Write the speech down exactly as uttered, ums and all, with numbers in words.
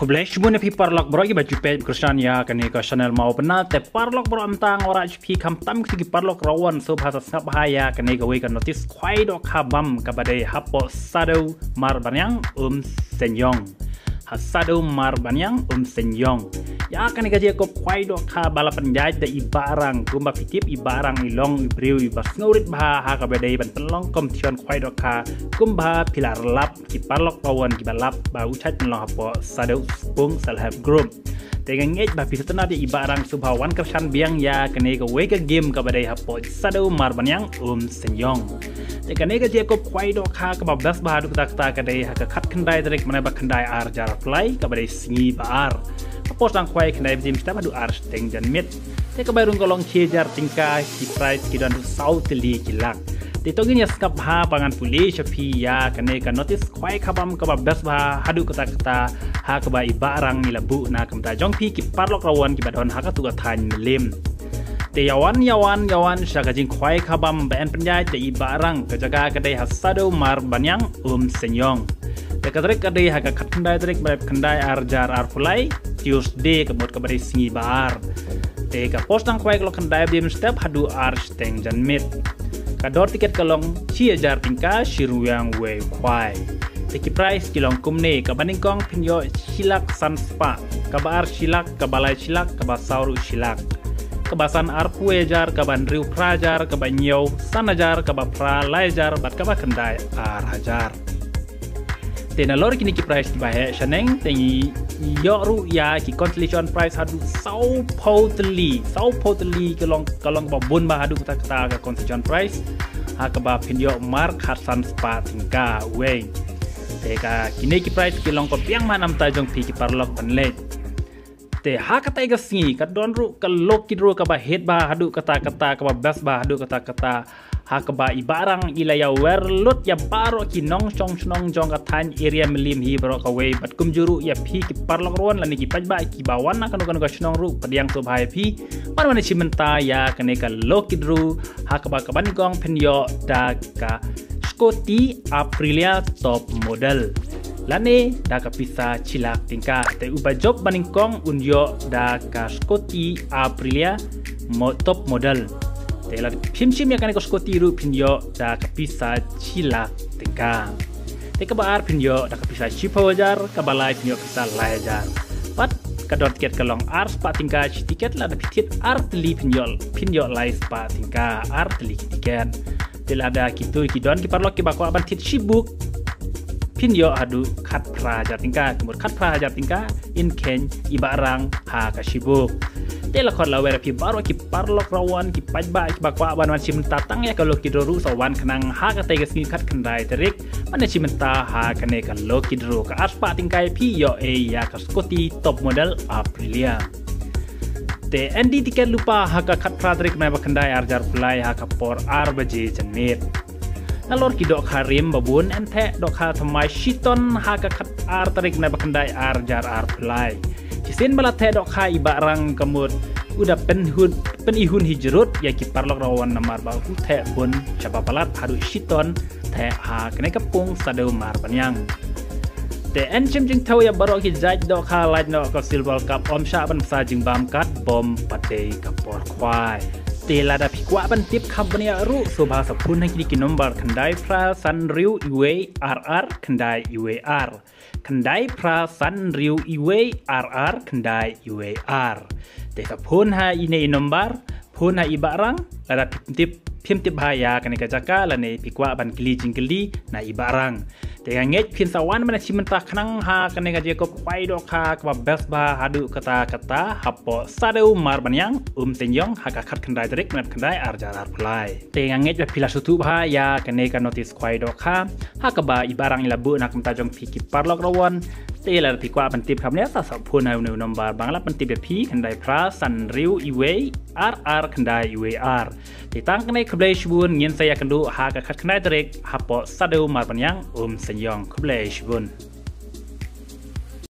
Khublei shibun ïa phi paralok baroh kiba ju peit kyrshan ïa kane ka channel Mawbynna. Te paralok baroh, mynta nga wanrah sha phi khamtam ki paralok rawan, sngewbha sa sngap bha ïa kane kawei ka notis khwai dohkha bam kaba dei hapoh Shadow Marbaniang Umseniong. Ha Shadow Marbaniang Umseniong. Ïa kane ka jingïakob khwai dohkha ba la pynïaid da i Bahrang, kumba phi tip i Bahrang i long i briew iba sngewrit bha ha kaba dei ban pynlong competition khwai dohkha, kumba phi la lap ki paralok rawan kiba lap ba u shait pynlong hapoh Shadow Spung Self Help Group. Te nga ngeit ba phi sngewtynnat ïa i Bahrang, sngewbha wan kyrshan biang ïa kane kawei ka game kaba dei hapoh Shadow Marbaniang Umseniong. Te kane ka jingïakob khwai dohkha kaba best bha haduh katta katta ka dei ha ka khatkhyndai tarik mynta ba khyndai ar hajar arphew lai, kaba dei sngi ba ar. Ka por sdang khwai khyndai baje mynstep haduh ar shiteng janmiet. Te ka bai rung ka long shi hajar tyngka, ki prize ki don haduh saw tylli ki lak. Te to ngin ïa sngap bha, ba ngan pule sha phi ïa kane ka notis khwai kha bam kaba best bha haduh katta katta, ha kaba i Bahrang i la buh na ka bynta jong phi ki paralok rawan kiba don ha katto ka thaiñ Mylliem. Te ïa wan, ïa wan, ïa wan sha ka jingkhwai kha bam ba yn pynïaid da i Bahrang, ka jaka ka dei ha Shadow Marbaniang Umseniong. Te ka tarik ka dei ha ka khatkhyndai tarik mynta ba khyndai ar hajar arphew lai, Tuesday, ka mut kaba dei sngi ba ar. Te ka por sdang khwai ka long khyndai baje mynstep haduh ar shiteng janmiet. Ka dor tiket ka long shi hajar tyngka, shi ryngwiang wei khwai. Te ki prize ki long kumne: kaba nyngkong phin ïoh shi lak san spah, kaba ar shi lak, kaba lai shi lak, kaba saw ruh shi lak. Kaba san arphew wei hajar, kaba hynriew phra hajar, kaba hynñiew san hajar, kaba phra lai hajar, bad kaba khyndai ar hajar. Te nalor kine ki prize kiba heh shaneng, te ngi ïoh ruh ïa ki consolation prize haduh saw phew tylli, saw phew tylli, ka long, ka long kaba bun bha haduh katta katta ka consolation prize. Ha kaba phin ïoh mar khatsan spah tyngka wei. Te ka kine ki prize ki long kaba biang bha na ka bynta jong phi ki paralok ban leit. Te ha katei ka sngi ka don ruh ka lucky draw kaba hit bha haduh katta katta, kaba best bha haduh katta katta, ha kaba i Bahrang i la ïawer lut ïa baroh ki nongshong shnong jong ka thaiñ area Mylliem hi baroh kawei, bad kumjuh ruh ïa phi ki paralok rawan lane ki paidbah kiba wan na kano kano ka shnong ruh, pdiang sngewbha ïa phi ban wan shim bynta ïa kane ka lucky draw, ha kaba, kaba nyngkong phin ïoh da ka scooty Aprilia top model, lane da ka pisa shi lak tyngka. Te uba jop ba nyngkong un ïoh da ka scooty Aprilia mo-, top model. Te lada phim shim ïa kane ka scooty ruh phin ïoh da ka pisa shi lak tyngka. Te kaba ar phin ïoh da ka pisa shiphew hajar, kaba lai phin ïoh pisa lai hajar. Bad ka dor tiket ka long ar spah tyngka shi tiket, lada phi thied ar tylli phin ïoh, phin ïoh lai spah tyngka, ar tylli ki tiket. Te lada kito ki don ki paralok kiba kwah ban thied shibuk, phin ïoh haduh khatphra hajar tyngka, ka mut khatphra hajar tyngka yn kheiñ i Bahrang ha ka shibuk. Te la khot la wer ïa phi baroh ki paralok rawan, ki paidbah kiba kwah ban wan shim bynta tang ïa ka lucky draw ruh, sa wan khnang ha katei ka sngi khatkhyndai tarik ban shim bynta ha kane ka lucky draw. Ka ar spah tyngka ïa phi ïoh ei ïa ka scooty top model Aprilia. Te yn die tiket lypa ha ka khatphra tarik mynta ba khyndai ar hajar arphew lai ha ka por ar baje janmiet. Nalor ki dohkha rim ba bun, yn theh dohkha thymmai shi ton ha ka khatar tarik mynta ba khyndai ar hajar arphew lai. Shisien ba la theh dohkha i Bahrang, ka mut u da pynhun, pynihun hi jrut ïa ki paralok rawan namar ba u theh bun, shaba palat haduh shi ton theh ha kane ka pung Shadow Marbaniang. Te yn shim jingthew ïa baroh ki jait dohkha, lait noh ka Silver Cup, ym shah ban bsa jingbam katba ym pat dei ka por khwai. Te lada phi kwah ban tip kham bniah ruh, sngewbha sa phone ha kine ki number: khyndai phra san hynriew wei ar ar khyndai wei ar, khyndai phra san hynriew wei ar ar khyndai wei ar. Te sa phone ha ine i number, phone ha i Bahrang lada phim tip, phim tip bha ïa kane ka jaka lane phi kwah ban kylli jingkylli na i Bahrang. Te nga ngeit phin sa wan ban shim bynta khnang ha kane ka jingïakob khwai dohkha kaba best bha haduh katta katta hapoh Shadow Marbaniang Umseniong ha ka khatkhyndai tarik mynta ba khyndai ar hajar arphew lai. Te nga ngeit ba phi la sngewthuh bha ïa kane ka notis khwai dohkha ha kaba i Bahrang i la buh na ka bynta jong phi ki paralok rawan. Te lada phi kwah ban tip kham bniah, sa sa phone ha une u number ba nga la pyntip ïa phi: khyndai phra san hynriew wei ar ar khyndai wei ar. Te tang kane, khublei shibun, ngin sa ïakynduh ha ka khatkhyndai tarik hapoh Shadow Marbaniang Umseniong. Khublei shibun.